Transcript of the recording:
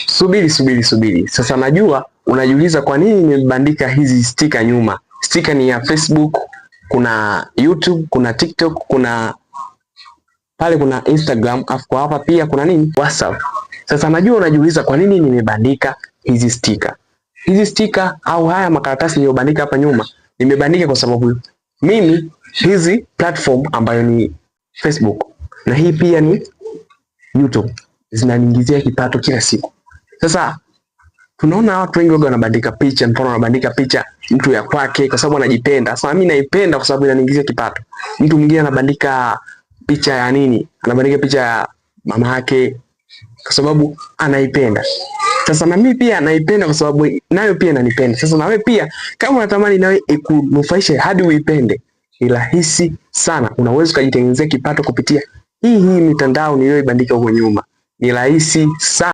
Subiri, subiri, subiri. Sasa najua unajiuliza kwa nini nimebandika hizi stika nyuma. Stika ni ya Facebook, kuna YouTube, kuna TikTok, kuna pale kuna Instagram, afu kwa hapa pia kuna nini? WhatsApp. Sasa najua unajiuliza kwa nini nimebandika hizi stika. Hizi stika au haya makaratasi niliyobandika hapa nyuma, nimebandika kwa sababu mimi hizi platform ambayo ni Facebook na hii pia ni YouTube zinaniingizia kipato kila siku. Sasa tunaona watu wengi waga wanabandika picha, mfano wanabandika picha mtu ya kwake kwa sababu anajipenda. Sasa mimi naipenda kwa sababu inaniingizia kipato. Mtu mwingine anabandika picha ya nini? Anabandika picha ya mama yake kwa sababu anaipenda. Sasa na mimi pia naipenda kwa sababu nayo pia inanipenda. Sasa na wewe pia kama unatamani nawe ikunufaishe hadi uipende, ni rahisi sana. Unaweza ukajitengenezea kipato kupitia hii mitandao niliyoibandika huko nyuma. Ni rahisi sana.